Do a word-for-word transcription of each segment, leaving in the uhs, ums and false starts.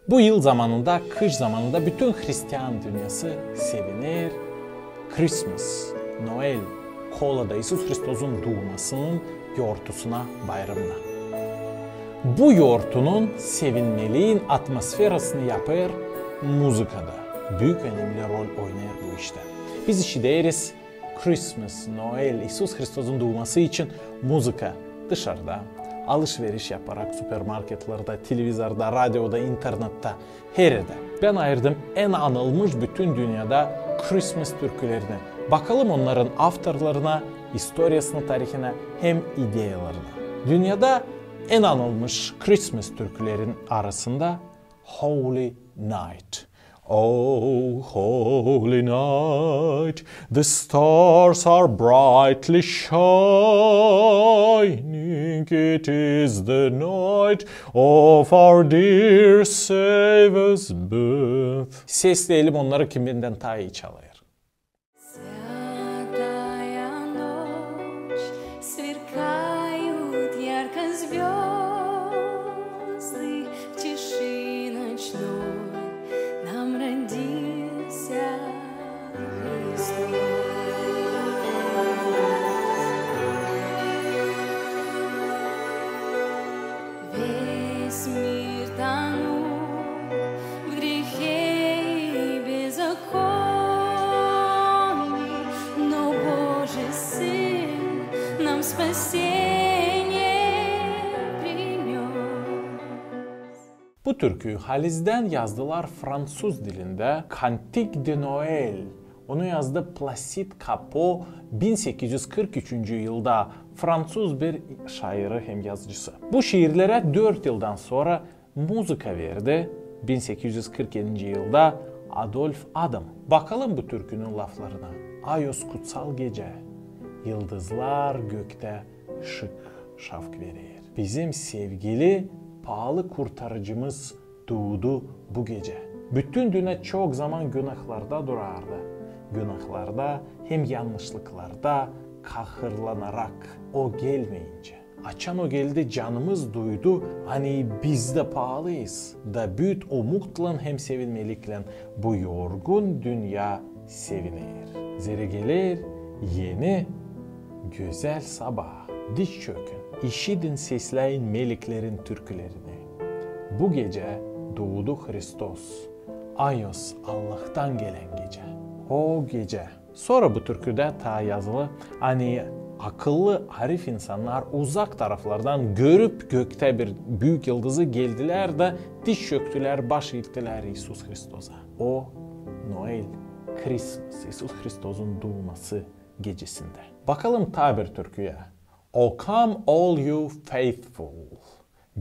Bu yıl zamanında, kış zamanında bütün hristian dünnäsı seviner Christmas, Noel, kolada İisus Hristosun duumasının yortusuna, bayramına. Bu yortunun sevinmeliin atmosferasını yapêr muzıka da. Büük önemli rol oynêêr bu iştä. Biz işideriz Christmas, Noel, İisus Hristosun duuması için muzıka dışarda, alış-veriş yaparak supermarketlerdä, televizorda, radioda, internettä, her erdä. Bän ayırdım en anılmış bütün dünnedä Christmas türkülerini. Bakalım onnarın avtorlarına, istoriyasına, tarihinä hem ideyalarına. Dünnedä en anılmış Christmas türkülerin arasında Holy Night. Oh, holy night, the stars are brightly shining. It is the night of our dear Savior's birth. Sesleyelim onnarı, kim bendän taa ii çalêr. Святая ночь, сверкают ярко звёзды, в тиши ночной нам родился Христос. Весь мир тонул в грехе и беззаконии, но Божий Сын нам спасение принёс. Bu türküyü halizdän yazdılar fransuz dilindä, Cantique de Noël. Onu yazdı Placide Cappeau bin sekiz üz kırk üçüncü yılda, fransuz bir şairi hem yazıcısı. Bu şiirlerä dört yıldan sora muzıka verdi bin sekiz üz kırk edinci yılda Adolf Adam. Bakalım bu türkünün laflarına. Ayos kutsal gecä, yıldızlar göktä şık-şafk verer. Bizim sevgili, paalı Kurtarıcımız duudu bu gecä. Bütün dünnä çok zaman günahlarda durardı. Günahlarda hem yannışlıklarda kahırlanarak O gelmeyincä. Açan O geldi, canımız duydu, ani biz dä paalıyız. Da büük umutlan hem sevinmeliklän bu yorgun dünnä seviner. Zerä geler eni gözäl sabaa. Diz çökün, işidin, sesläyin meleklerin türkülerini. Bu gecä duudu Hristos. Ayos, Allahtan gelän gecä. O gecä. Sora bu türküdä taa yazılı, ani akıllı, arif insannar uzak taraflardan görüp göktä bir büük yıldızı geldilär da diz çöktülär, baş iittilär İisus Hristosa. O Noel, Christmas, İisus Hristosun duuması gecesindä. Bakalım taa bir türküyä. O come, all you faithful,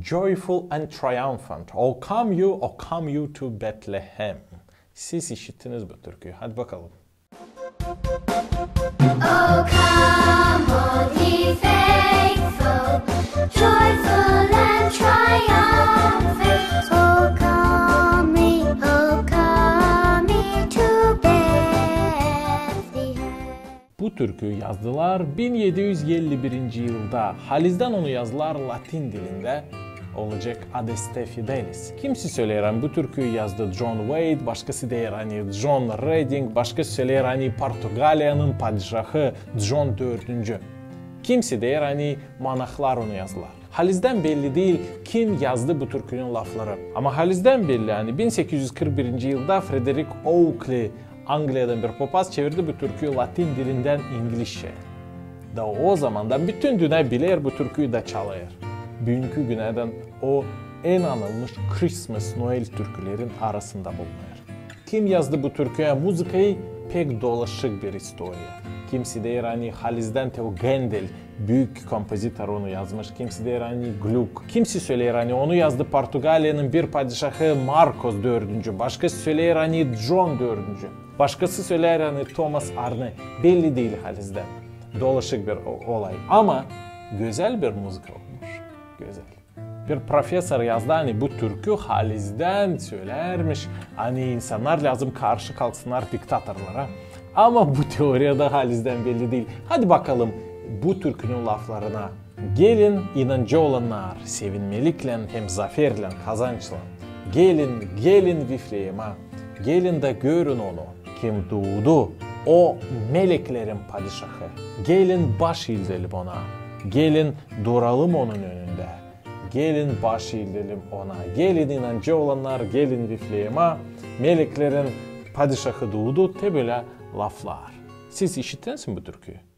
joyful and triumphant. O come you, O come you to Bethlehem. Siz işittiniz bu türküyü. Hadi bakalım. O come, all ye faithful, joyful and triumphant. O come ye, O come ye to Bethlehem. Bu türküyü yazdılar bin edi üz elli birinci yılda. Halizdän onu yazdılar latin dilindä, olacek Adeste Fideles. Kimisi söleer, ani bu türküyü yazdı John Wade, başkası deer, ani John Redding, başkası söleer, ani Portugaliyanın padişahı John dördüncü. Kimisi deer, ani monahlar onu yazdılar. Halizdän belli diil, kim yazdı bu türkünün lafları. Ama halizdän belli, ani bin sekiz üz kırk birinci yılda Frederick Oakley, Angliyadan bir popaz, çevirdi bu türküyü latin dilindän inglizçä. Da o zamandan bütün dünnä biler bu türküyü da çalêr. Büünkü günädän o en anılmış Christmas, Noel türkülerin arasında bulunêr. Kim yazdı bu türküyä muzıkayı, pek dolaşık bir istoriya. Kimisi deer, ani halizdän te o Gendel, büük kompozitor, onu yazmış, kimisi deer, ani Gluck. Kimisi söleer, ani onu yazdı Portugaliyanın bir padişahı Marcos dördüncü, başkası söleer, ani John dördüncü. Başkası söleer, ani Thomas Arne. Belli diil halizdän. Dolaşık bir o-, olay. Ama gözäl bir muzıka olmuş. Gözäl. Bir profesor yazdı, ani bu türkü halizdän sölärmiş, ani insannar lääzım karşı kalksınnar diktatorlara. Ama bu teoriya da halizdän belli diil. Hadi bakalım bu türkünün laflarına. Gelin, inancı olannar, sevinmeliklän hem zaferlän, kazançlan. Gelin, gelin Vifleemä, gelin da görün onu, kim duudu, o meleklerin padişahı. Gelin baş iildelim ona, gelin duralım onun önündä. Gelin baş iildelim ona, gelin, inancı olannar, gelin Vifleemä, meleklerin padişahı duudu, te bölä laflar. Siz işittiniz mi bu türküyü?